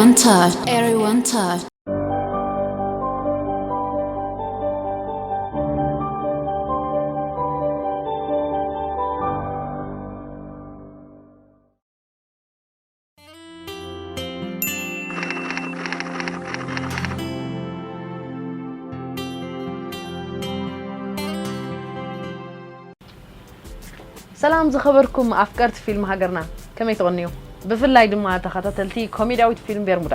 One touch, everyone touch. ሰላም ዝኸበርኩም ኣፍቀርቲ ፊልም ሃገርና፣ ከመይ ትቐንዩ? ብፍላይ ድማ ተኸታተልቲ ኮሜድያዊት ፊልም ቤርሙዳ፣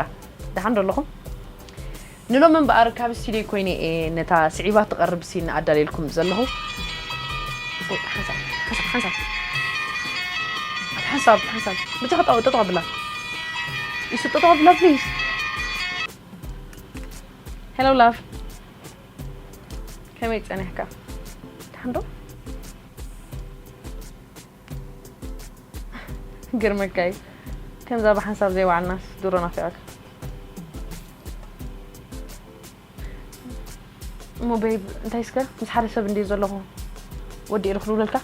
ደሓን ዶ ኣለኹም? ንሎሚ እምበኣር ካብ ስቱድዮ ኮይነ እየ ነታ ስዒባ ትቐርብ ሲን ኣዳልየልኩም ዘለኹ። ሓንሳብ፣ ሓንሳብ፣ ሓንሳብ። ሓንሳብ፣ ሓንሳብ። ብቻ ጠጠው፣ ጠጠው ኣብላ። ይሱ ጠጠው ኣብላ፣ ፕሊዝ። ሄሎ ላቭ። ከመይ ጸኒሕካ? ደሓን ዶ? ግርመካ እዩ። ከምዛ ብሓንሳብ ዘይወዓልናስ ድሮ ናፊቐካ። እሞ ቤብ፣ እንታይ እስከ ምስ ሓደ ሰብ እንድየ ዘለኹ ወዲኤ ዶ ክድውለልካ?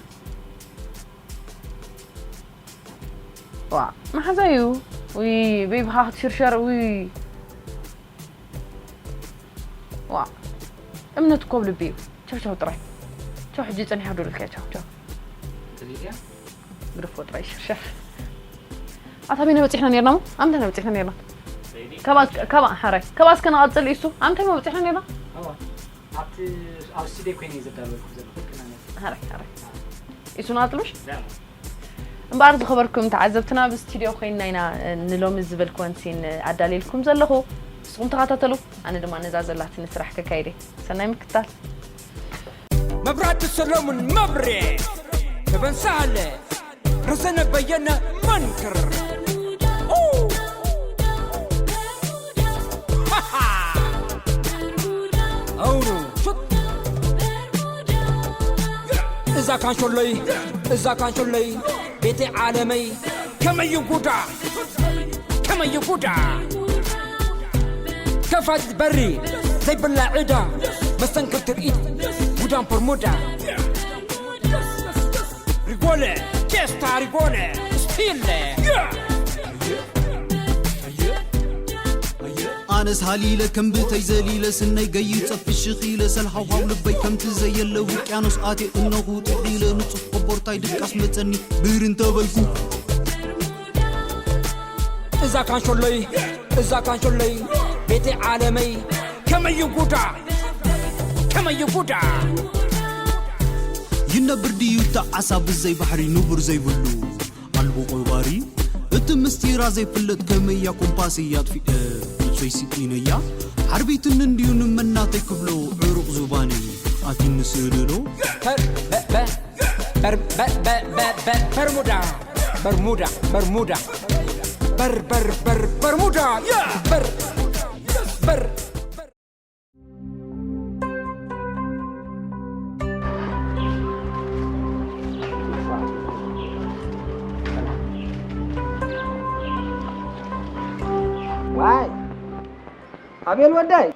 ዋ፣ መሓዛ እዩ። ውይ፣ ቤብኻ ክትሽርሸር፣ ውይ። ዋ፣ እምነት እኮ ኣብ ልቢ እዩ። ቻው ቻው ጥራይ። ቻው፣ ሕጂ ጸኒሓ ክድውለልካ እየ። ቻው ቻው። ግደፎ ጥራይ ሽርሸር። ኣታ ኣበይ ኢና በጺሕና ኔርና እሞ? ኣምንታይ ኢና በጺሕና ኔርና? ካባስ፣ ካባ፣ ሓራይ። ካባስ ከነቐጽል ኢሱ። ኣምንታይ ኢና በጺሕና ኔርና? ኣብቲ ኣብ ስቱድዮ ኮይነ እየ ዘዳለወልኩም ዘለኹ ቅናነት። ሓራይ፣ ሓራይ። ኢሱ ንቐጽል ምሽ? እምበኣር ዝኸበርኩም ተዓዘብትና፣ ኣብ ስቱድዮ ኮይንና ኢና ንሎሚ ዝበልክወን ሲን ኣዳልየልኩም ዘለኹ። ንስኹም ተኸታተሉ፣ ኣነ ድማ ነዛ ዘላትኒ ስራሕ ከካይደ። ሰናይ ምክትታል። መብራህቲ ሰሎሙን መብሬ፣ ተበን ሳህለ፣ ረዘነ በየነ መንክር። ኡ! ሃሃ! ኣውሩ! ሹት! እዛ ካንሾለይ፣ እዛ ካንሾለይ፣ ቤተይ ዓለመይ፣ ከመይ እዩ ጉዳ? ከመይ እዩ ጉዳ? ከፋቲት በሪ ዘይብላ ዕዳ፣ መስተንክር ትርኢት፣ ጉዳም በርሙዳ። ሪጎለ፣ ቼስታ ሪጎለ፣ ስቲል። ኣነስ ሃሊለ ከም ብተይ ዘሊለ ስነይ ገይጸ ፍሽኽ ኢለ ሰልሃውሃው ልበይ ከምቲ ዘየለ ውቅያኖስ ኣትየ እነኹ ጥሒለ ንጹህ ቆቦርታይ ድቃስ መጸኒ ብር እንተበልኩ እዛ ካንሾለይ እዛ ካንሾለይ ቤተይ ዓለመይ ከመይ እዩ ጉዳ ከመይ እዩ ጉዳ ይነብር ድዩ እታ ዓሳ ብዘይ ባሕሪ ንቡር ዘይብሉ ኣልቦ ቆባሪ እቲ ምስጢራ ዘይፍለጥ ከመይ እያ ኮምፓስ እያ ኣጥፊእ ንብሰይ ስኢነያ ሓርቢትኒ እንድዩ ንመናተይ ክብሎ ዕሩቕ ዝባኒ ኣትዩኒ ስእልሎ በር በ- በ- በር- በ- በ- በ- በ- በርሙዳ በርሙዳ በርሙዳ በር በር በር በርሙዳ በር በር ዋይ ኣቤል ወዳይ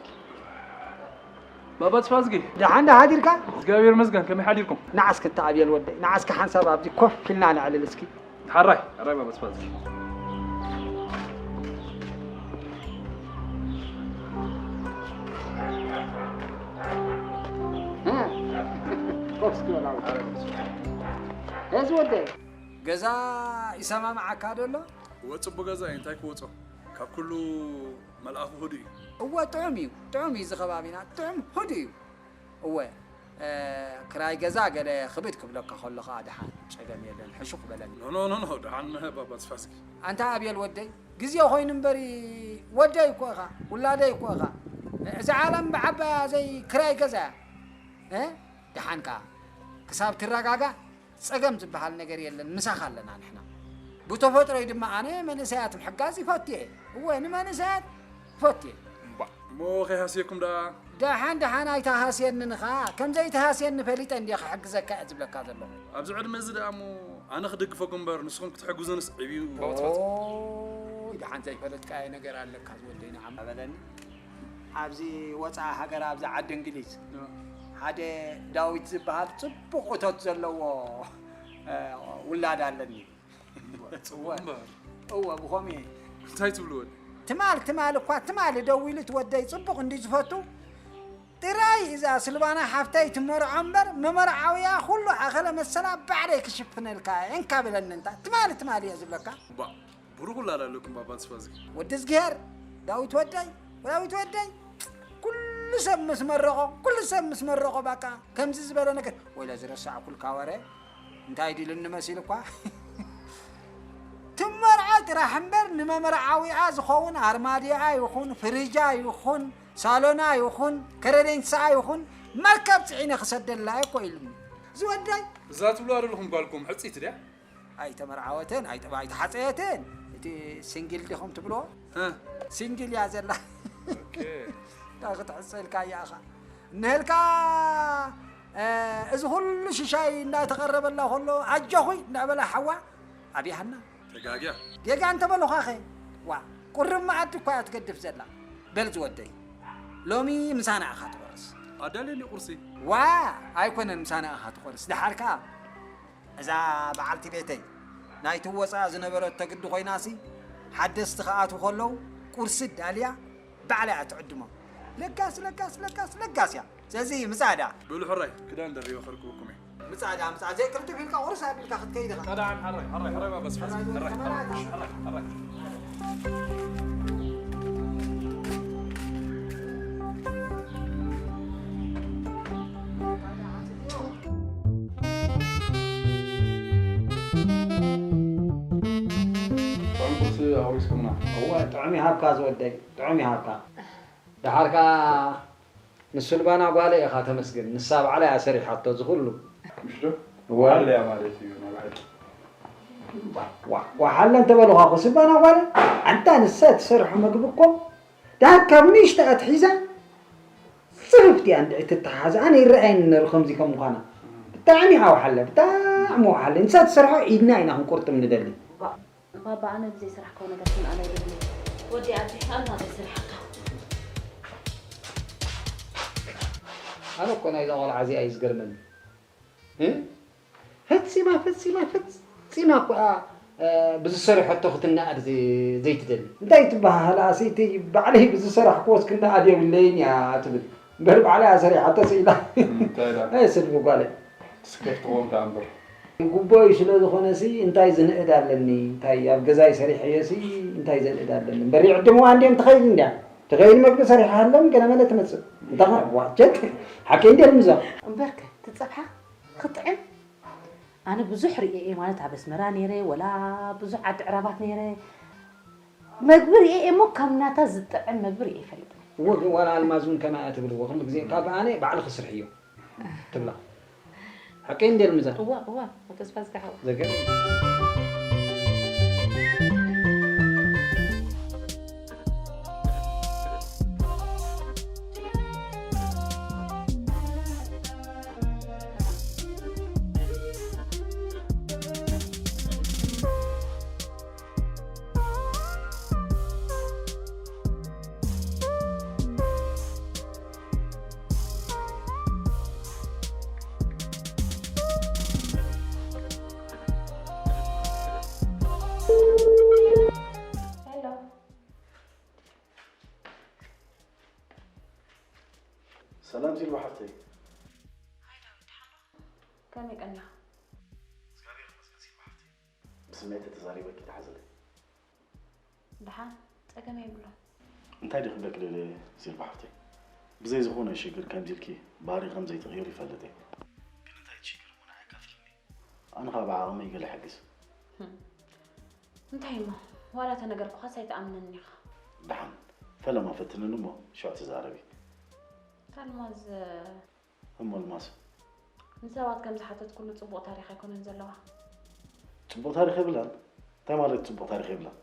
ባባ ተስፋዝጊ ደሓን ዳ ሓዲርካ? እግዚኣብሔር ይመስገን። ከመይ ሓዲርኩም? ንዓስኪ እታ ኣቤል ወደይ ንዓስኪ ሓንሳብ ኣብዚ ኮፍ ኢልና ነዕልል እስኪ። ሓራይ ሓራይ ባባ ተስፋዝጊ። ኮፍ እስኪ በል ኣውራ። እዚ ወደይ ገዛ ይሰማምዓካ ዶ ኣሎ? እወ ጽቡቅ ገዛ እዩ። እንታይ ክወጾ? ካብ ኩሉ መልኣኹ ህዱእ እዩ። እወ ጥዑም እዩ ጥዑም እዩ። እዚ ከባቢና ጥዑም ህዱእ እዩ። እወ ክራይ ገዛ ገለ ክብድ ክብለካ ከሎ ከዓ ደሓን ጸገም የለን ሕሹኽ በለኒ። ኖኖኖኖ ደሓን ባባ ተስፋዝጊ። ኣንታ ኣብየል ወደይ ግዜ ኮይኑ እምበሪ ወደይ እኮ ኢኻ ውላደይ እኮ ኢኻ። እዚ ዓለም ብዓባያ ዘይ ክራይ ገዛ እያ። ደሓን ከዓ ክሳብ ትረጋጋእ ጸገም ዝበሃል ነገር የለን ምሳኻ ኣለና ንሕና። ብተፈጥሮይ ድማ ኣነ መንእሰያት ምሕጋዝ ይፈቱ እየ። እወ ንመንእሰያት ይፈቱ እየ። እሞ ከይሃስየኩም ደኣ። ደሓን ደሓን ኣይትሃስየንን ኸኣ። ከም ዘይትሃስየኒ ፈሊጠ እንድየ ክሕግዘካ እየ ዝብለካ ዘለኹ። ኣብዚ ዕድመ እዚ ደኣ እሞ ኣነ ክድግፈኩም እምበር ንስኹም ክትሕግዙንስ ዕብዩ ባባ ተስፋዝጊ። ኦይ ደሓን ዘይፈለጥካዮ ነገር ኣለካ ዝወደይ ንዓም በለኒ። ኣብዚ ወፃኢ ሃገር ኣብዚ ዓዲ እንግሊዝ ሓደ ዳዊት ዝበሃል ፅቡቕ እቶት ዘለዎ ውላድ ኣለኒ። እወ ብኸምኡ እየ። እንታይ ትብሉ ወዲ? ትማል ትማል እኳ ትማል ደዊሉ ትወደይ ጽቡቕ እንዲ ዝፈቱ ጥራይ እዛ ስልባና ሓፍተይ ትመርዖ እምበር መመርዓውያ ኩሉ ኣኸለ መሰላ ባዕለይ ክሽፍነልካ እንካ ብለኒ እንታ ትማል ትማል እየ ዝብለካ። ባ ብሩኽ ላላለኩም ባባ ተስፋዝጊ። ወዲ እዝግሄር ዳዊት ወደይ ዳዊት ወደይ ኩሉ ሰብ ምስ መረቖ ኩሉ ሰብ ምስ መረቖ ባቃ ከምዚ ዝበለ ነገር ወለ ዝረሳዕኩልካ ወረ እንታይ ድልኒ መሲልኳ ትመርዖ ጥራሕ እምበር ንመመርዓዊኣ ዝኸውን ኣርማድዮኣ ይኹን ፍሪጃ ይኹን ሳሎና ይኹን ከረደንስኣ ይኹን መርከብ ፅዒነ ክሰደላ እኮ ኢሉኒ ዝወዳይ እዛ ትብሉ ኣለኹም ጓልኩም ሕፅይቲ ድያ ኣይተመርዓወትን ኣይተሓፀየትን እቲ ሲንግል ዲኹም ትብልዎ ሲንግል እያ ዘላ እንታይ ክትሕፀ ኢልካ እያ ኢኻ እንሀልካ እዚ ኩሉ ሽሻይ እንዳተቐረበላ ከሎ ኣጆኺ እንዳበላ ሓዋ ኣብያሃና ተጋግያ ጌጋ እንተበሉኻኸ ዋ ቁርብ መኣዲ እኳ እያ ትገድፍ ዘላ በል ዝወደይ ሎሚ ምሳና ኢኻ ትቆርስ ኣዳልየኒ ቁርሲ ዋ ኣይኮነን ምሳና ኢኻ ትቆርስ ደሓር ከኣ እዛ በዓልቲ ቤተይ ናይቲ ወፃኣ ዝነበረት ተግዲ ኮይናሲ ሓደስቲ ክኣትዉ ከለዉ ቁርሲ ዳልያ ባዕላ እያ ትዕድሞም። ለጋስ ለጋስ ለጋስ ለጋስ እያ። ስለዚ ምፃዳ። በሉ ሕራይ ክዳን ደሪበ ከርክበኩም እየ። ምፃዳ ምፃ ዘይቅልጥፍ ኢልካ ቁርስ ኣቢልካ ክትከይድ ኢኻ። ቀዳዕን ሕራይ ሕራይ ሕራይ ባባ ስፋስ ሕራይ ሕራይ ሕራይ ሕራይ ጥዑም ቁርሲ ኣውሪስኩምና። እወ ጥዑም ይሃብካ ዝወደይ ጥዑም ይሃብካ። ደሓር ከኣ ንሱልባና ጓለ ኢኻ ተመስግን። ንሳ ባዕላ እያ ሰሪሓቶ እዚ ኩሉ። ምሽ ዶ? እወ። ዋለ እያ ማለት እዩ ናይ ባዕላ። ዋ- ዋሓለ እንተበሉኻ እኮ ስልባና ጓለ ኣንታ ንሳ ትሰርሖ መግቢ እኮ ደሓር ካብ ንእሽቶ ኣትሒዛ ጽፍፍቲ እያ እንድዒ ትተሓሓዝ ኣነ ይረኣየኒ ነይሩ ከምዚ ከም ምዃና ብጣዕሚ ኢኻ ወሓለ ብጣዕሚ ወሓለ ንሳ ትሰርሖ ኢድና ኢና ክንቁርጥም ንደሊ ባባ ኣነ ብዘይ ስራሕ ከው ነገር ክንኣለ ይብልኒ ወዲ ኣቢ ኣና ዘይስርሓካ ኣነ እኮ ናይዛ ቆልዓ እዚኣ እዩ ዝገርመኒ እ? ፈጺማ ፈጺማ ፈጺማ እኮ እያ ብዝሰርሐቶ ክትነኣድ ዘይ- ዘይትደሊ እንታይ ትበሃል ኣሰይቲ ባዕለይ ብዝሰራሕክዎስ ክነኣድ የብለይን እያ ትብል እምበር ባዕላ እያ ሰሪሓቶ ስኢላ እንታይ ኢላ? ኣይ ስድቢ ጓለይ ስከፍትዎም ደኣ እምበር ጉቦ እዩ ስለ ዝኾነ ሲ እንታይ ዝንእድ ኣለኒ እንታይ ኣብ ገዛይ ሰሪሐዮ ሲ እንታይ ዘንእድ ኣለኒ እምበር ይዕድምዋ እንድዮም ትኸይድ እንድያ ትኸይድ መግቢ ሰሪሓ ሃሎም ገለ መለ ትመፅእ እንታኻ ዋቸት ሓቂ እንድየ ልምዞ እምበርከ ትፀብሓ ክጥዕም ኣነ ብዙሕ ርእየ እየ ማለት ኣብ ኣስመራ ነይረ ወላ ብዙሕ ዓዲ ዕራባት ነይረ መግቢ ርእየ እየ እሞ ካብ ናታ ዝጥዕም መግቢ ርእየ ይፈልጥ እዎ ግን ዋላ ኣልማዝ እውን ከማያ ትብል እዎ ኩሉ ግዜ ካብ ኣነ ባዕልኺ ስርሕዮ ትብላ ሓቀይ እንዴ ልምዛ እዋ እዋ ተስፋ ዝጋሓው ዘገርም ሰላም ሲልባ ሓፍተይ። ከመይ ቀኒኻ? ብስመይ ተተዛሪበኪ ተሓዝለይ። ደሓን፣ ጸገም የብሉን። እንታይ ድየ ክብለኪ ደልየ እየ ሲልባ ሓፍተይ፣ ብዘይ ዝኾነ ሽግር ከምዚ ኢልኪ ባህሪ ከም ዘይትቕይሪ ይፈልጥ እየ። ግን እንታይ እቲ ሽግር እሞ ንዓይ ኣካፍልኒ። ኣነ ኸኣ ብዓቕመይ ገለ እሕግዝ። እንታይ እሞ ዋላ ተነገርኩኻስ ኣይትኣምነንን ኢኻ። ደሓን፣ ፈለማ ፈትንኒ እሞ ሽዑ ተዛረቢ። እታ ኣልማዝ እሞ ኣልማዝ ንሰባት ከም ዝሓተትኩሉ ጽቡቕ ታሪኽ ኣይኮነን ዘለዋ። ጽቡቕ ታሪኽ የብላን? እንታይ ማለት ጽቡቕ ታሪኽ የብላን?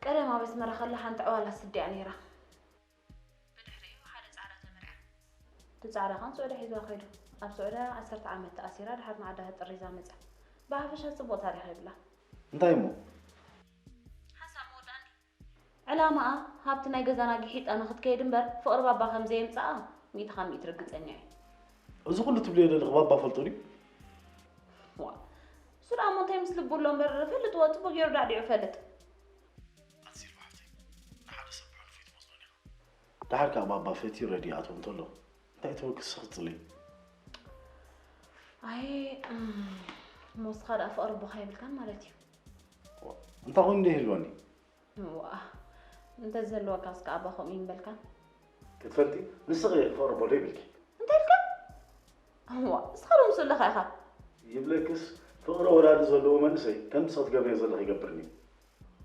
ቀደም ኣብ ኣስመራ ከላ ሓንቲ ዕዋላ ስዲ እያ ነይራ። ብድሕሪኡ ሓደ ጻዕዳ ተመርዓ። እቲ ጻዕዳ ከኣ ንስዑድያ ሒዝዋ ከይዱ። ኣብ ስዑድያ ዓሰርተ ዓመት ተኣሲራ ድሓር ንዓዳ ተጠሪዛ መጽያ። ብሓፈሻ ጽቡቕ ታሪኽ የብላን። እንታይ እሞ? ሓንሳብ መወዳእኒ ዕላማኣ ሃብቲ ናይ ገዛና ግሒጣ ንኽትከይድ እምበር ፍቕሪ ባባ ከም ዘየምጽኣ ሚእቲ ካብ ሚእቲ ርግጸኛ እየ። እዚ ኩሉ ትብልዮ ዘለኺ ባባ ፈልጦ ድዩ? ዋእ እሱ ደኣ እሞ እንታይ ምስ ልቡ ኣሎ እምበር ፈልጥዎ ጽቡቕ ገይሩ ዳዕዲዑ ይፈልጥ። ኣቲ ሲልቫ ሓፍተይ ደሓር ከኣ ባባ ፈትዩ ረዲኣቶ እንተሎ እንታይ ትብል ክስኽጽል እዩ? ኣይ እም፣ ሞስኻ ደኣ ፍቕሪ ኣቦኻ የብልካን ማለት እዩ። እንታይ ኮይኑ እንደ ይህልወኒ? ዋ እንተዘለወካስ ከኣ ኣባ ከምኡ ይምበልካን። ክትፈልጢ ንስኺ ፍቕሪ ኣቦ ዶ ይብልኪ? እንታይ ኢልካ? ዋ እስኻ ዶ ምስ ዘለኻ ኢኻ? ይብለክስ ፍቕሪ ወላዲ ዘለዎ መንእሰይ ከምቲ ክትገብርዮ ዘለኺ ይገብርኒ።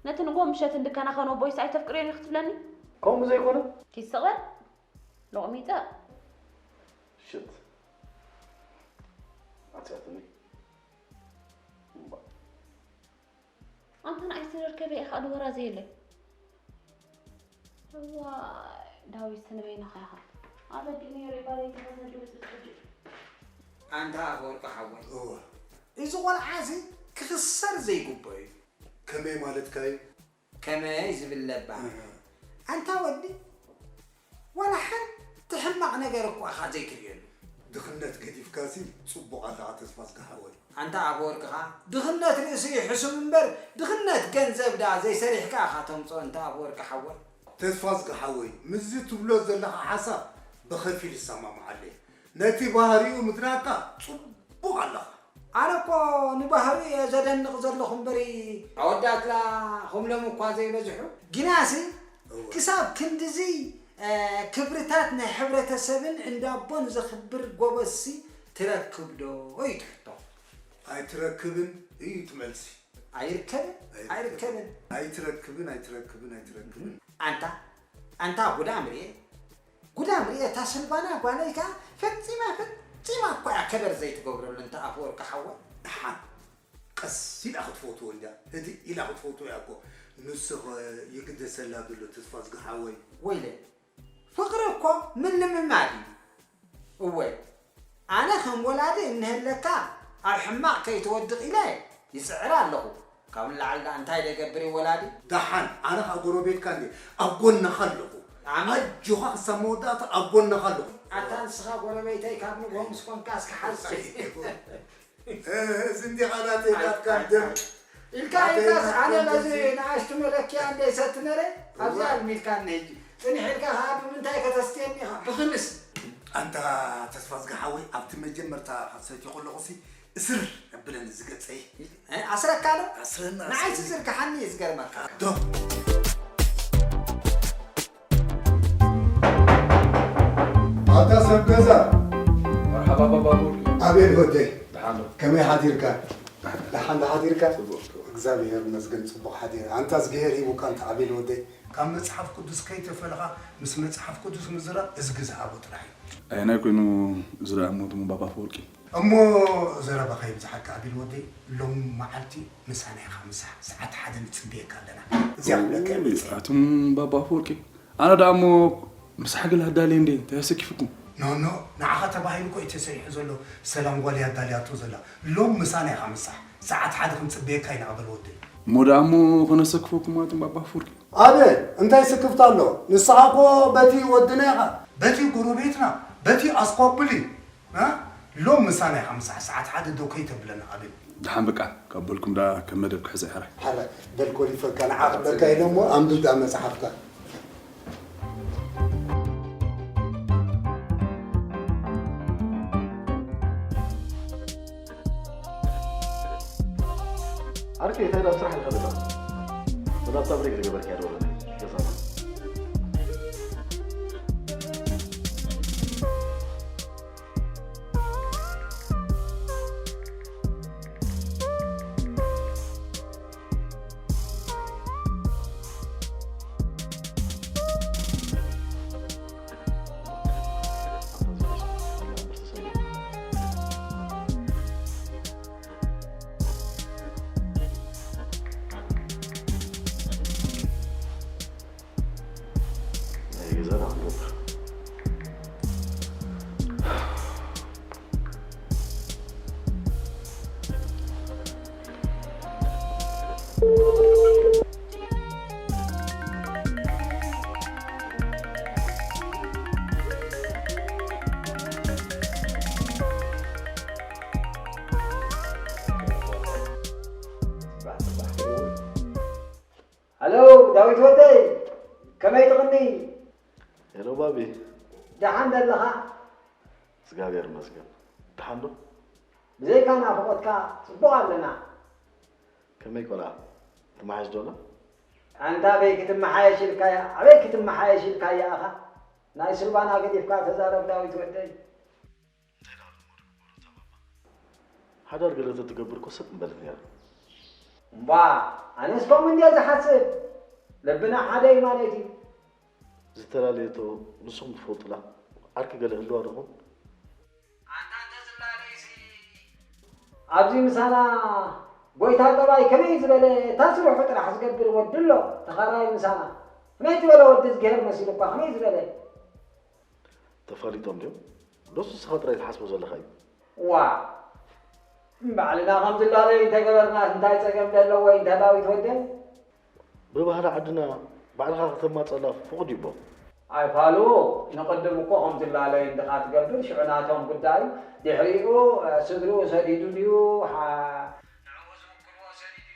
ነቲ ንጎ ምሸት እንድከናኸኖ ቦይስ ኣይተፍቅርዮን እዩ ክትብለኒ? ከምኡ ዘይኮነ ኪስቕበል ሎቕሚጠ ሽት ኣትያትኒ እምባ ኣንተ ንዓይ ስለ ርከበ ኢኻ ኣድወራ ዘየለ እዋ ዳዊት ስንበይንኻ ኢኻ ኣበዲ ነይሩ ባለይ ተኸሰ ድምፅ ትሕጂ ኣንታ ኣፈወርቂ ሓወይ እወ እዚ ቆልዓ እዚ ክኽሰር ዘይግብኦ እዩ ከመይ ማለትካ እዩ ከመይ ዝብል ለባ ኣንታ ወዲ ዋላ ሓንቲ ሕማቕ ነገር እኳ ኢኻ ዘይትርእየሉ ድኽነት ገዲፍካሲ ጽቡቕ ኣለኻ ተስፋ ዝገሓወይ ኣንታ ኣፈወርቂ ኸኣ ድኽነት ርእሲ እዩ ሕሱም እምበር ድኽነት ገንዘብ ደኣ ዘይሰሪሕካ ኢኻ ተምጽኦ ኣንታ ኣፈወርቂ ሓወይ ተስፋ ዝገሓወይ ምስዚ ትብሎ ዘለኻ ሓሳብ ብኸፊል እሰማምዓሉ እየ ነቲ ባህሪኡ ምድናቕካ ጽቡቕ ኣለኻ ኣነ እኮ ንባህሪ እየ ዘደንቕ ዘለኹ እምበሪ ኣወዳትላ ከምሎም እኳ ዘይበዝሑ ግናሲ ክሳብ ክንድዚ ክብርታት ናይ ሕብረተሰብን እንዳቦን ዘኽብር ጎበዝሲ ትረክብ ዶ እዩ ትሕቶ ኣይትረክብን እዩ ትመልሲ ኣይርከብን ኣይርከብን ኣይትረክብን ኣይትረክብን ኣይትረክብን ኣንታ ኣንታ ጉዳም ርኤ ጉዳም ርኤ እታ ስልባና ጓለይ ከኣ ፈጺማ ፈጺማ እኳ እያ ከበር ዘይትገብረሉ እንተ ኣፈወርቂ ሓወይ ደሓን ቀስ ኢላ ክትፈትዎ እንድያ ህድእ ኢላ ክትፈትዎ እያ እኮ ንሱ ኸ ይግደሰላ ዘሎ ተስፋ ዝገሓወይ ወይለ ፍቕሪ እኮ ምልምማድ እዩ እወ ኣነ ከም ወላዲ እንሀለካ ኣብ ሕማቕ ከይትወድቕ ኢለ ይጽዕር ኣለኹ ካብ ንላዕሊ ደኣ እንታይ ደገብር እዩ ወላዲ ደሓን ኣነ ኸኣ ጎረቤትካ እንድየ ኣብ ጎንኻ ኣለኹ ኣጆኻ ክሳብ መወዳእታ ኣብ ጎንኻ ኣለኹ ኣታ ንስኻ ጎረቤተይ ካብ ንግሆ ምስ ኮንካ እስኪ ሓዝ እዚ እንዲኻ ናተይ ናትካ ደም ኢልካ ኢልካስ ኣነ በዚ ንኣሽቱ መለኪያ እንደ ይሰቲ ነረ ኣብዚኣ ኣልሚድካኒ ሕጂ ጽኒሕ ኢልካ ከዓ ብምንታይ ከተስትየኒ ኢኻ ብኽምስ ኣንታ ተስፋ ዝገሓወይ ኣብቲ መጀመርታ ሰትዮ ከለኹሲ እስር ኣብለኒ ዝገጸይ ኣስረካ ዶ ኣስረና ንዓይሲ ዝርግሓኒ እዩ ዝገርመካ ዶ ኣታ ሰብ ገዛ መርሓባ ባባ ቡርኪ ኣቤል ወደይ ደሓን ዶ ከመይ ሓዲርካ ደሓን ደሓን ዶ ሓዲርካ ጽቡቕ እግዚኣብሔር ይመስገን ጽቡቕ ሓዲር ኣንታ እግዚኣብሔር ሂቡካ እንተ ኣቤል ወደይ ካብ መጽሓፍ ቅዱስ ከይተፈልኻ ምስ መጽሓፍ ቅዱስ ምዝራብ እዝጊ ዝሃቦ ጥራሕ እዩ ኣየናይ ኮይኑ ዝረኣ ሞት እሞ ባባ ኣፈወርቂ እሞ ዘረባ ከይብዝሓካ ኣቤል ወደይ ሎም መዓልቲ ምሳና ኢኻ ምሳሕ ሰዓት ሓደ ንጽበየካ ኣለና እዚኣ ክብለካ እየ መጽእ ኣቱም ባባ ኣፈወርቂ ኣነ ደኣ እሞ ምሳሕ ገለ ኣዳልየ እንዴ እንታይ ኣሰኪፍኩም ኖኖ ንዓኻ ተባሂሉ እኮ እዩ ተሰሪሑ ዘሎ ሰላም ጓል እያ ኣዳልያቶ ዘላ ሎም ምሳና ኢኻ ምሳሕ ሰዓት ሓደ ክንጽበየካ ኢና ኣበል ወደይ እሞ ደኣ እሞ ከነሰክፈኩም ኣቱም ባባ ኣፈወርቂ ኣበል እንታይ ስክፍታ ኣሎ ንስኻ እኮ በቲ ወድና ኢኻ በቲ ጎረቤትና በቲ ኣስኳኩሊ እ ሎም ምሳና ኢኻ ምሳሕ ሰዓት ሓደ ደው ከይተብለና ኣበል ደሓን በቃ ካብ በልኩም ደኣ ከም መደብ ክሕዘ ሕራይ ሕራይ በል ኮሊፈካ ንዓ ክብለካ ኢለ እሞ ኣንብብ ደኣ መጽሓፍካ ዓርከይ እንታይ ናብ ስራሕ ንኸደና ብናታ ብሬክ ዝገበርክያ ዶ ገዛና ሃሎ ዳዊት ወደይ ከመይ ትቕኒ ሄሎ ባቢ። ደሓን ደለኻ? እግዚኣብሔር ይመስገን። ደሓን ዶ? ብዘይካ ናፍቖትካ ጽቡቕ ኣለና። ከመይ ቆልዓ? ትመሓየሽ ዶ ኣላ? ኣንታ ኣበይ ክትመሓየሽ ኢልካያ? ኣበይ ክትመሓየሽ ኢልካያ ኢኻ? ናይ ስልባና ገዲፍካ ተዛረብ ዳዊት ወደይ። ሓዳር ገለ ተትገብር እኮ ሰጥ ምበለት ነይራ። እምባ ኣነስ ከምኡ እንድየ ዝሓስብ። ልብና ሓደ እዩ ማለት እዩ። ዝተፈላለየቶ ንስኹም ትፈልጡላ ዓርኪ ገለ ህልዋ ዶ ኾን? ኣንታ እንተዝላለዩሲ ኣብዚ ምሳና ጎይታ ጠባይ ከመይ ዝበለ እታ ስርሑ ጥራሕ ዝገብር ወዲ ኣሎ ተኻራይ ምሳና። ከመይ ዝበለ ወዲ እዝግሄር መሲሉ እኳ ከመይ ዝበለ ተፋሊጦም ድዮም? ዶስ ንስኻ ጥራይ ትሓስቦ ዘለኻ እዩ? ዋ ንባዕልና ከም ዝላለዩ እንተገበርና እንታይ ጸገም ደለዎ እንተ ዳዊት ወደይ? ብባህሊ ዓድና ባዕልኻ ከተማጸላ ፍቑድ እዩ እቦ። ኣይ ፋሉ ንቕድም እኮ ከም ዝላለዩ እንድኻ ትገብር ሽዑ ናቶም ጉዳይ ድሕሪኡ ስድርኡ ሰዲዱ ድዩ ንዕኡ ዝውክልዎ ሰዲዱ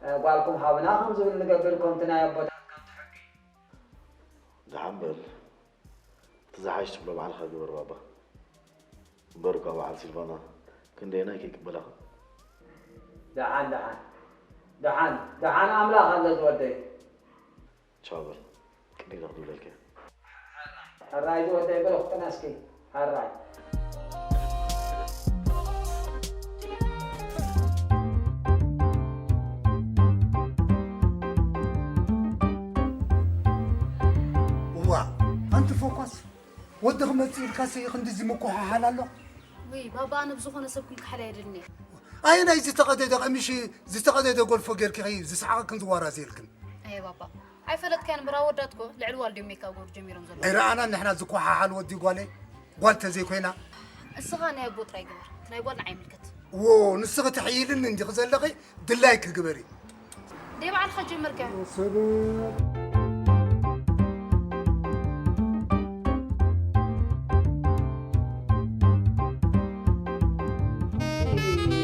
ድዩ ጓልኩም ሃብና ከም ዝብል ንገብር ከምቲ ናይ ኣቦታት ከምቲ ሕጊ። ደሓን በል። እቲ ዝሓይሽ ትብሎ ባዕልኻ ግበር ባባ። እምበር እኳ በዓል ሲልቫና ክንደየናይ ከይቅበላኻ። ደሓን ደሓን ደሓን ደሓን ኣምላኽ ኣሎ ዝወደይ። ቻው በል። ቅድሚ ኢለ ክድውለልካ እየ። ሕራይ ዝወደይ ብሩኽ ቅነ እስኪ ሕራይ። እዋ ኣንቲ ፎኳስ ወዲ ክመጽእ ኢልካሲ ክንድዚ ምኩሕሓል ኣሎ። ውይ ባባ ኣነ ብዝኾነ ሰብ ክንክሓል ኣይደልን እየ። ኣየናይ ዝተቐደደ ቀሚሽ ዝተቐደደ ጎልፎ ጌርኪ ዝስሓቐክን ዝዋራዘየልክን? ኣየ ባባ ኣይፈለጥካያን እምበር ኣወዳት እኮ ልዕሊ ዋልድዮም ሜካፕ ክገብሩ ጀሚሮም ዘለዉ። ኣይረኣናን ንሕና ዝኮሓሓል ወዲ ጓለይ ጓል ተዘይኮይና። እስኻ ናይ ኣቦ ጥራይ ግበር እቲ ናይ ጓል ንዓይ ይምልከት። ዎ ንስኺ ትሕይልኒ እንዲኺ ዘለኺ ድላይኪ ግበሪ። ደይ ባዕልኻ ጀመርካዮ።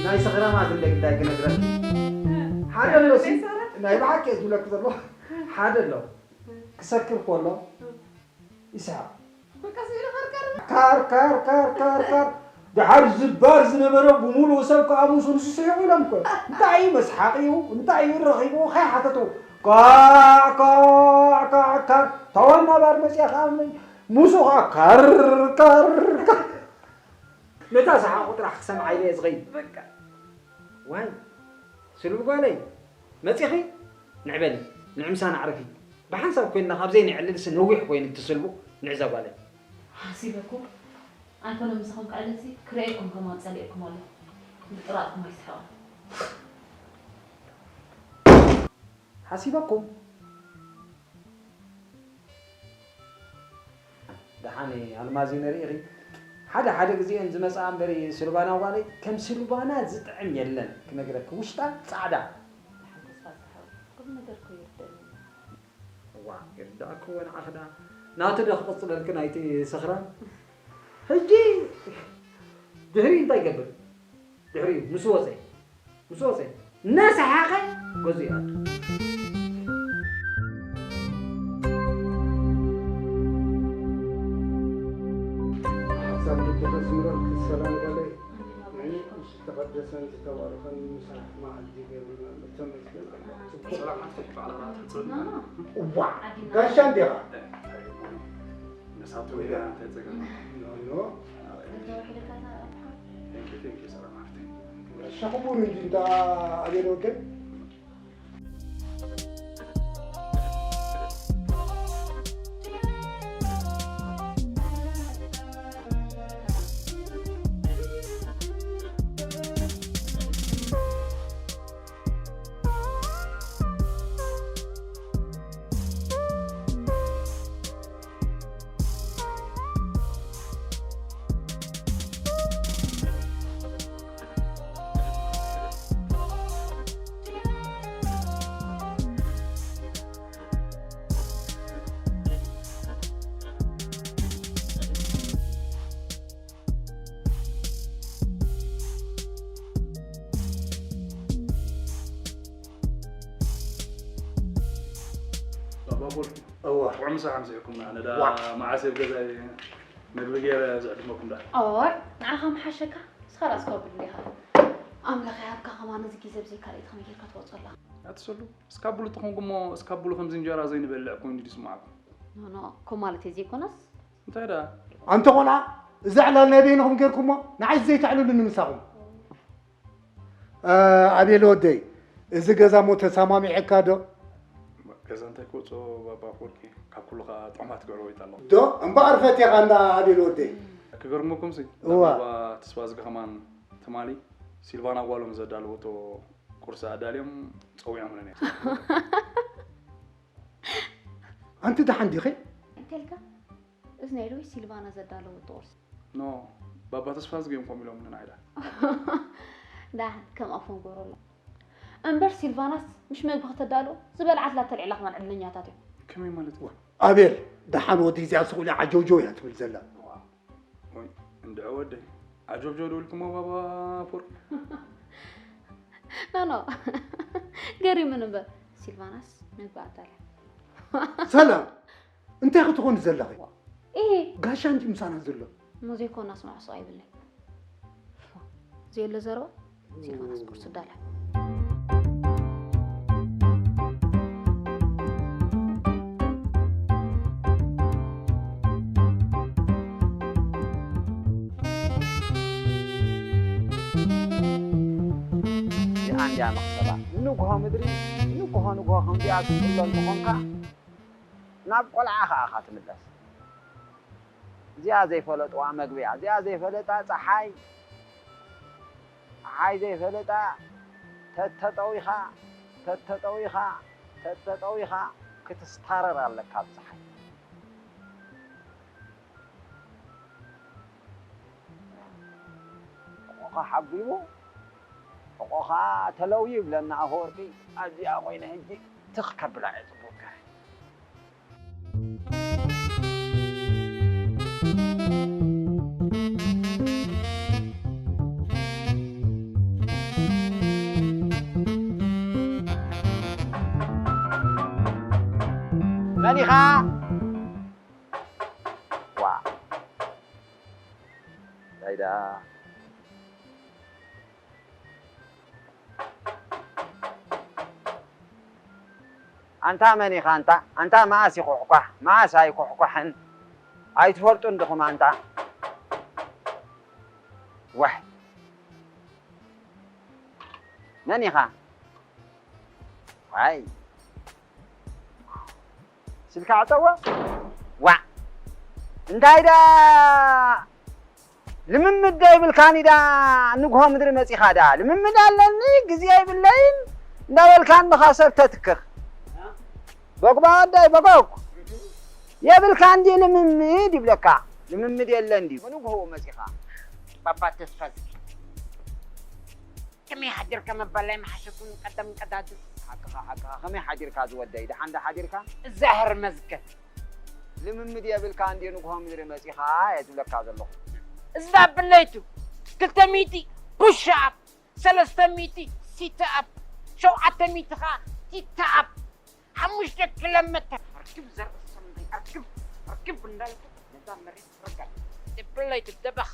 ናይ ሰኽራማት እንደ ግዳይ ክነግረን ሓደ ኣሎ ሲ ናይ ብሓቂ እየ ዝብለክ ዘሎ ሓደ ኣሎ ክሰክር ከሎ ይስሓቕ ካር ካር ካር ካር ካር ድሓር ዝባር ዝነበረ ብምሉኡ ሰብ ከዓ ምስ ንሱ ስሒቑ ኢሎም እኮ እንታይ እዩ መስሓቂኡ እንታይ እዩ ረኺቡ ከይሓተቱ ካዕ ካዕ ካዕ ካር ተዋና ባር መፅያ ከዓ ምስኡ ከዓ ካር ካር ካር ነታ ሰሓቑ ጥራሕ ክሰምዓ ኢለ እየ ዝኸይድ በቃ ዋይ ስሉብ ጓለይ መፂኺ ንዕበሊ ንዕምሳ ናዕርፊ ብሓንሳብ ኮይንና ካብ ዘይንዕልልሲ ነዊሕ ኮይኑ እቲ ስልቡ ንዕዘ ጓለይ። ሓሲበኩም ኣይኮነ ምሳኹም ክዕልልሲ ክርእየኩም ከማን ጸሊእኩም ኣለኹ ብጥራጥኩም ኣይስሕቕን። ሓሲበኩም ደሓን ኣልማዝ እዩ ንርኢ ኢኺ ሓደ ሓደ ግዜአን ዝመፅኣ እምበሪ ስልባና ጓለይ ከም ስልባና ዝጥዕም የለን ክነግረኪ ውሽጣ ፃዕዳ ደሓን ተስፋ ዝሓው ቁም ነገር ኮ ይርደኒ እዋ ይርዳእክዎ ንዓኽዳ ናቱ ዶ ክቕፅለልክን ኣይቲ ሰኽራም ሕጂ ድሕሪ እንታይ ይገብር ድሕሪኡ ምስ ወፀ ምስ ወፀ እናሰሓቐ ገዙ ይኣቱ። ሓሳብ ልቢ ተስምረልኪ ሰላም ጓለይ ዝተቐደሰን ዝተባረኸን ምሳሕ መዓልቲ ገይሩልና ኣሎ ተመስገን። እዋ ጋሻ እንዲኻ መሳቱ ያ ተጸገም ኖ Thank you, thank you, ሰላም ሓፍተይ። ጋሻ ክቡር እንጂ እንታ ኣቤል ወገን ባባ ቦል እዋ። ጥዑም ምሳሕ ኣምሲሕኩምና። ኣነ ዳ ዋ። መዓስ ኣብ ገዛይ መግቢ ገይረ ዝዕድመኩም ዳ። ኦይ፣ ንዓኻ ምሓሸካ። ንስኻ ራስካ ወግድ እንዲኻ። ኣምላኽ ይሃብካ ከማን እዚ ግዜ ብዘይ ካልእ ከመይ ጌርካ ትወጾ ኣለኻ? ኣትሰሉ፣ እስካብ ብሉ ተኾንኩሞ፣ እስካብ ብሉ ከምዚ እንጀራ ዘይንበልዕ ኮይኑ ድዩ ዝስምዓኩም? ኖ፣ ኖ፣ እኮ ማለት እዩ ዘይኮነስ። እንታይ ዳ? ኣንተ ቆልዓ፣ እዚ ዕላል ናይ በይንኹም ጌርኩሞ፣ ንዓይ ዘይተዕልሉኒ ምሳኹም። እ፣ ኣቤል ወደይ፣ እዚ ገዛ እሞ ተሰማሚዐካ ዶ? ገዛ እንታይ ክወጾ ባባ ኣፈወርቂ፣ ካብ ኩሉ ኸኣ ጥዑማት ጎረቤት ኣለዉ። ዶ? እምበኣር ፈቴኻ እንዳ ኣቤል ወደይ። ክገርመኩም ሲ፣ እዋ። ባባ ተስፋዝጊ ከማን ትማሊ ሲልቫና ጓሎም ዘዳለወቶ ቁርሲ ኣዳልዮም ጸዊዖምለኒ። ኣንቲ ደሓን ዲኺ? እንታይ ኢልካ? እዚ ናይ ሎሚ ሲልቫና ዘዳለወቶ ቁርሲ። ኖ፣ ባባ ተስፋዝጊ እዮም ከምኡ ኢሎምኒ ንዓይ ዳ። ደሓን ከም ኣፎም ግበረሎም። እምበር ሲልቫናስ ምሽ መግቢ ከተዳልዎ ዝበልዓትላ ተልዒላ ከማን ዕድለኛታት እዮም። ከመይ ማለት እዩ? ኣቤል፣ ደሓን ወዲ እዚኣ ስቕ ኢላ ዓጀውጀው እያ ትብል ዘላ። ወይ፣ እንድዒ ወደይ፣ ዓጀውጀው ዶ ኢልኩሞ ባባ ኣፈወርቂ? ኖ፣ ኖ፣ ገሪሙኒ እምበር ሲልቫናስ መግቢ ኣዳልያ። ሰላም፣ እንታይ ክትኾኒ ዘለኺ? ኢሂ። ጋሻ እንጂ ምሳና ዘሎ። እሞ ዘይኮና ስማዕ ስቕ ኣይብለይ። ዘየለ ዘረባ፣ ሲልቫናስ ቁርሲ ዳላ። እዚኣ እንድያ መኽሰባ። ንግሆ ምድሪ፣ ንግሆ ንግሆ ከምዚኣ ትጽሎ እንተኾንካ፣ ናብ ቆልዓ ኸኣ ኢኻ ትምለስ። እዚኣ ዘይፈለጥዋ መግቢ እያ። እዚኣ ዘይፈለጣ ጸሓይ፣ ጸሓይ ዘይፈለጣ ተተጠዊኻ፣ ተተጠዊኻ፣ ተተጠዊኻ ክትስታረር ኣለካ ኣብ ጸሓይ። ሕቖኻ ሓጒቡ፣ ሕቖኻ ተለውዩ ይብለና ኣፈወርቂ። ኣብዚኣ ኮይነ ሕጂ ትኽ ከብላ እየ ጽቡቕ ገይረ። መን ኢኻ? ዋ። እንታይ ደኣ? ኣንታ መን ኢኻ ኣንታ? ኣንታ መኣስ ይኹሕኳሕ? መኣስ ኣይኩሕኳሕን? ኣይትፈልጡን ዲኹም ኣንታ? ዋይ። መን ኢኻ? ዋይ። ስልካ ዕጸዎ? ዋዕ። እንታይ ደኣ? ልምምድ ዶ ይብልካኒ ዳ ንግሆ ምድሪ መጺኻ ዳ? ልምምድ ኣለኒ፣ ግዜ የብለይን እንዳበልካ እንድኻ ሰብ ተትክኽ። በጉባ ወደይ በጎግ። የብልካን ድዩ ልምምድ ይብለካ። ልምምድ የለን ድዩ? ንግሆ መጺኻ። ባባ ተስፋ ከመይ ሓዲርካ ምባል ኣይምሓሸኩን ቀደም ቀዳድም። ሓቅኻ፣ ሓቅኻ። ከመይ ሓዲርካ ዝወደይ? ደሓን ዶ ሓዲርካ? እዛ ህርመዝገ። ልምምድ የብልካን ድዩ ንግሆ ምድሪ መጺኻ እየ ዝብለካ ዘለኹ። እዛ ብለይቱ ክልተ ሚእቲ ፑሽ ኣፕ፣ ሰለስተ ሚእቲ ሲት ኣፕ፣ ሸውዓተ ሚእቲ ኸኣ ቲት ኣፕ። ሓሙሽተ ኪሎ ሜተር ኣርክብ ዘርኢ ሰናይ ኣርክብ፣ ኣርክብ እንዳልኩ ነዛ መሬት ርገጥ። ብለይቱ ደበኽ።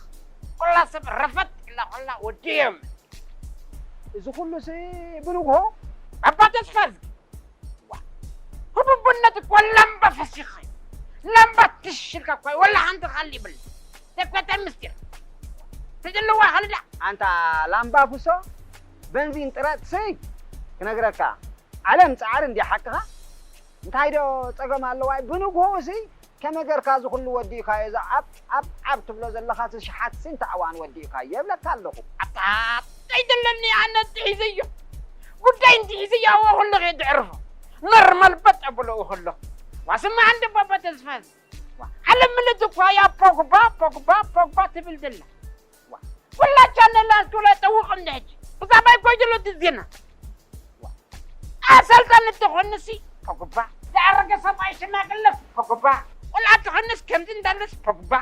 ቆላ ሰብ ረፈጥ ኢላ ቆላ ወዲዮም። እዚ ኩሉ ሲ ብንግሆ? ኣባ ተስፋ ዝጊ። ዋ። ህቡብነት እኮ ላምባ ፈሲኻ እዩ። ላምባ ትሽልካ እኮ እዩ። ወላ ሓንቲ ካልእ ይብል። ተኮተ ምስጢር። ተጀልዋ ካልዳ። ኣንታ ላምባ ፍሶ፣ በንዚን ጥረጥ ሲ ክነግረካ። ዓለም ጻዕሪ እንድያ ሓቅኻ? እንታይ ዶ ጸገም ኣለዋ? ብንግሆ ሲ ከመይ ጌርካ እዚ ኩሉ ወዲእካዮ? እዛ ዓብ፣ ዓብ፣ ዓብ ትብሎ ዘለኻ ትሽሓት ሲ እንታይ እዋን ወዲእካዮ? ይብለካ ኣለኹ። ኣታ፣ እንታይ ደለኒ ኣነ እንዲሒዘዮ? ጉዳይ እንዲሒዘዮ ኣዎ ከለኹ እየ ዘዕርፎ። ኖርማል በጥ ኣብሎ ከለኹ። ዋስማ ዓንዲ ባባ ተስፋ። ዋ፣ ዓለም ምልእቲ እኳ እያ ፖግባ፣ ፖግባ፣ ፖግባ ትብል ዘላ። ዋ፣ ኩላ ቻነላት ኩላ ጠውቕ እንደ ሕጂ። ብዛዕባይ እኮ እዩ ዘሎ እቲ ዜና። ኣሰልጣኒ ተኾንሲ ፖግባ፣ ዝኣረገ ሰብኣይ ሽማግለ ፖግባ፣ ቆልዓ ተኾንስ ከምዚ እንዳለስ ፖግባ።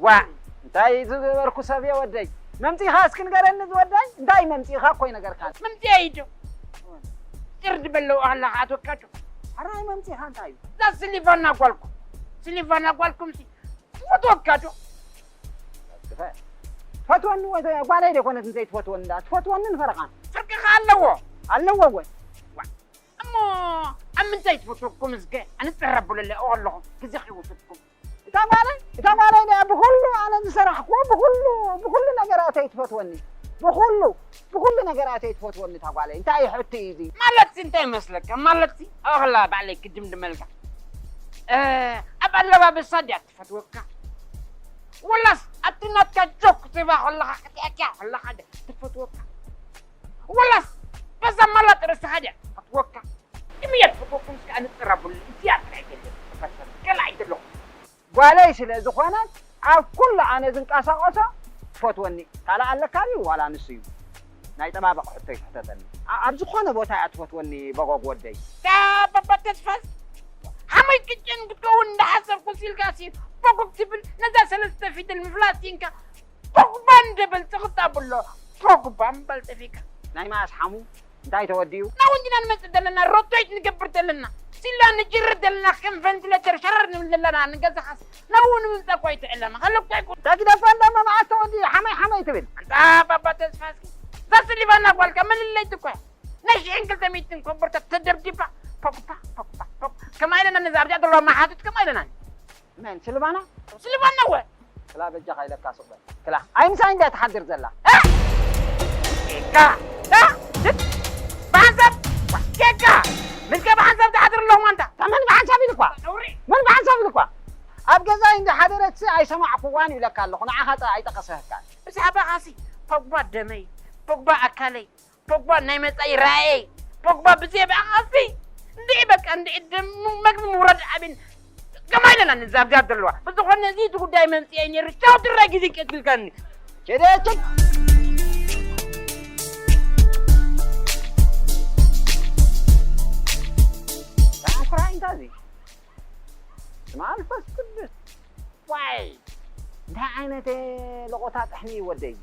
ዋ እንታይ ዝገበርኩ ሰብ እየ ወደይ? መምፂኻ እስኪ ንገረኒ ዝወደይ? እንታይ መምፂኻ እኮ ይነገርካ። መምፂኣ እዩ ዶ? ጭር ዝበለው ኣለኻ ኣቶ ካዶ። ሕራይ መምፂኻ እንታይ እዩ? እዛ ስሊቫና ጓልኩም ስሊቫና ጓልኩም ሲ ትፈትወካ ዶ? ትፈትወኒ ወይ ጓለይ ደይኮነት እንዘይትፈትወኒ እንዳ ትፈትወኒ ንፈረቓ። ፍርቅኻ ኣለዎ ኣለዎ። ወይ እሞ ኣብ ምንታይ ትፈትወኩም እስከ ኣነ ፀረብለለ ኣለኹ ግዜ ከይወሰድኩም። እታ ጓለይ እታ ጓለይ ድያ ብኩሉ ኣነ ዝሰራሕክዎ ብኩሉ ብኩሉ ነገራተይ ትፈትወኒ። ብኩሉ ብኩሉ ነገራተይ ትፈትወኒ እታ ጓለይ። እንታይ እዩ ሕቶ እዩ እዚ? ማለት እንታይ ይመስለካ? ማለት ኣኽላ ባዕለይ ክድምድመልካ። እ፣ ኣብ ኣለባብሳ ድያ ትፈትወካ? ወላስ ኣብቲ ናትካ ጆክ ትህባ ከለኻ ክትሕክያ ከለኻ ድያ ትፈትወካ? ወላስ በዛ ማላት ርእስኻ ድያ ትፈትወካ? ግምየት ፈተኩም እስከ ኣነ ጥራቡል እዚኣ ጥራይ ገለ ተፈሰር ገለ ኣይደለኹ። ጓለይ ስለ ዝኾነት ኣብ ኩሉ ኣነ ዝንቀሳቐሶ ትፈትወኒ። ካልእ ኣለካ ድዩ ዋላ ንሱ እዩ? ናይ ጠባብቕ ሕቶ ይትሕተተኒ። ኣ-፣ ኣብ ዝኾነ ቦታ እያ ትፈትወኒ በጎግ ወደይ። ታ ባባ ተስፋስ ሓመይ ቅጭን ክትከውን እንዳሓሰብኩ ሲልካ ሲ በጎግ ትብል ነዛ ሰለስተ ፊደል ምፍላጥ ሲንካ ፖግባ እንደ በልጽ ክጣብሎ ፖግባ ምባል ጠፊካ። ናይ መኣስ ሓሙ እንታይ ተወዲኡ? ናብኡ እንዲና ንመጽእ ዘለና፣ ሮቶይት ንገብር ዘለና፣ ሲላ ንጅርር ዘለና፣ ከም ቨንቲሌተር ሸረር ንብል ዘለና፣ ንገዛኻስ ናብኡ ንምምጻእ እኮ ኣይትዕለማ። ከለኩ ኣይኮን። እንታይ ግደፋ እንዳማ መዓስ ተወዲኡ ሓመይ ሓመይ ትብል? ኣንታ ባባ ተስፋ እስኪ። እዛ ስሊቫና ጓልካ መለለይቲ እኮ እያ። ናይ ሽሕን ክልተ ሚእትን ኮቦርታ ተደብዲባ፣ ፖግባ፣ ፖግባ፣ ፖግ-፣ ከማይ ኢለና ነዛ ኣብዚኣ ዘለዋ መሓትት ከማይ ኢለና። መን? ስልቫና? ስልቫና ወ? ክላ በጃኻ ኢለካ ሱቕ በል። ክላ። ኣይ ምሳይ እንድያ ትሓድር ዘላ። እ? ኬካ። እ? ድት? ብሓንሳብ? ኬካ። ምልከ ብሓንሳብ ትሓድር ኣለኹም ኣንታ። እታ መን ብሓንሳብ ኢልኳ? ነውሪ። መን ብሓንሳብ ኢልኳ? ኣብ ገዛይ እንዳ ሓደረት ሲ ኣይሰማዕኩዋን ይብለካ ኣለኹ። ንዓኻ ጥራይ ኣይጠቐሰህካን። ብዛዕባኻ ሲ ፖግባ ደመይ፣ ፖግባ ኣካለይ፣ ፖግባ ናይ መጻኢ ራእየይ፣ ፖግባ ብዘይ ብኣኻሲ እንድዒ በቃ እንድዒ ደም መግቢ ምውራድ ዓብን ከማይ ኢለና ንዛብዛብ ዘለዋ። ብዝኾነ እዚ እቲ ጉዳይ መምጽኤ ነይሩ ቻው ትራይ ግዜ ቀትልካኒ። ቸደችክ። ታንኩራይ እንታይ እዚ? ስመ መንፈስ ቅዱስ። ዋይ! እንታይ ዓይነት ለቖታ ጥሕኒ እዩ ወደይ?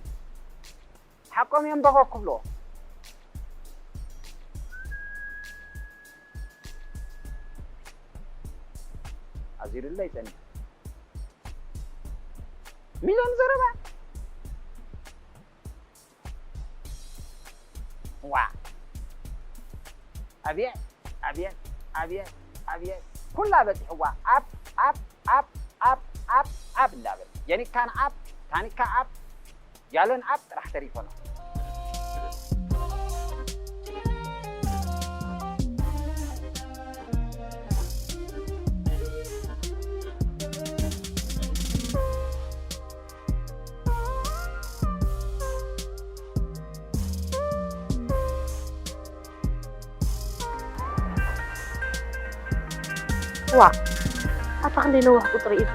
ሓቆም እዮም በጎ ክብሎ። ኣዚሩለይ ጸኒሑ። ሚልዮን ዘረባ። ዋ። ኣብየት፣ ኣብየት፣ ኣብየት፣ ኣብየት። ኩላ በጺሕዋ። ኣፕ፣ ኣፕ፣ ኣፕ፣ ኣፕ፣ ኣፕ፣ ኣፕ እንዳበል። ጀኒካን ኣፕ፣ ታኒካ ኣፕ፣ ጃሎን ኣፕ ጥራሕ ተሪፎና። ዋ፣ ኣታ ክንደይ ነዊሕ ቁጽሪ እዩ።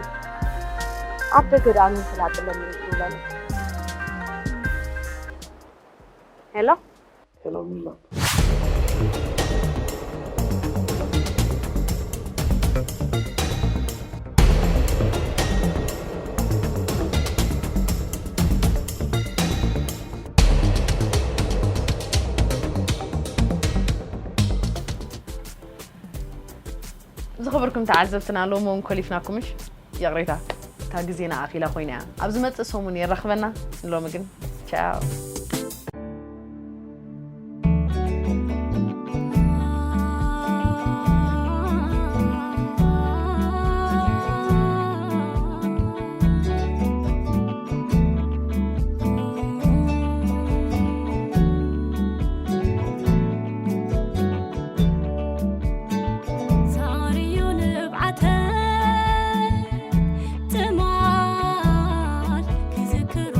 ኣብ ደገ ደኣ ምን ትላጥለኒ ይብለኒ። ሄሎ? ሄሎ ሚላ። ዝኸበርኩም ተዓዘብትና፣ ሎሚ እውን ኮሊፍናኩምሽ። ይቕሬታ፣ እታ ግዜና ኣኺላ ኮይና እያ። ኣብ ዝመጽእ ሰሙን የራኽበና። ንሎሚ ግን ቻው። ሳርዩ ንብዓተይ ትማል ክዝክሮ፣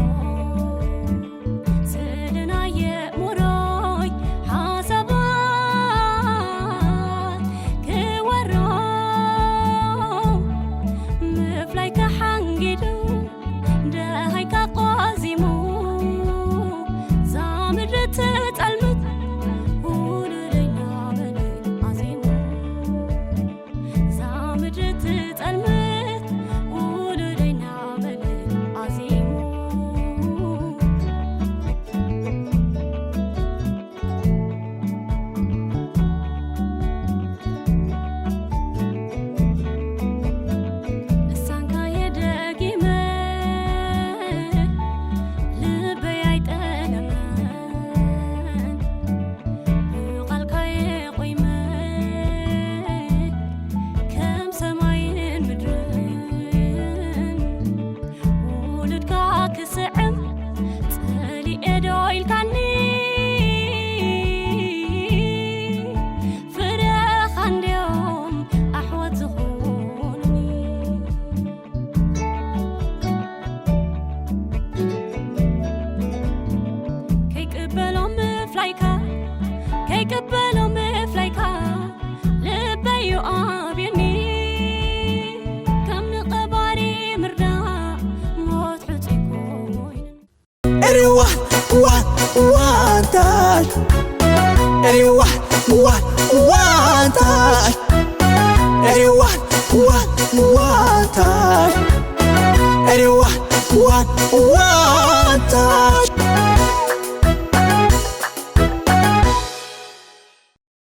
ኣይቀበሎ ምፍላይካ ልበዩ ኣብዩኒ። ከም ንቐባሪ ምርዳእ ሞት ሕጹይ ኮይኑ። Everyone, one, one time. Everyone, one, one time.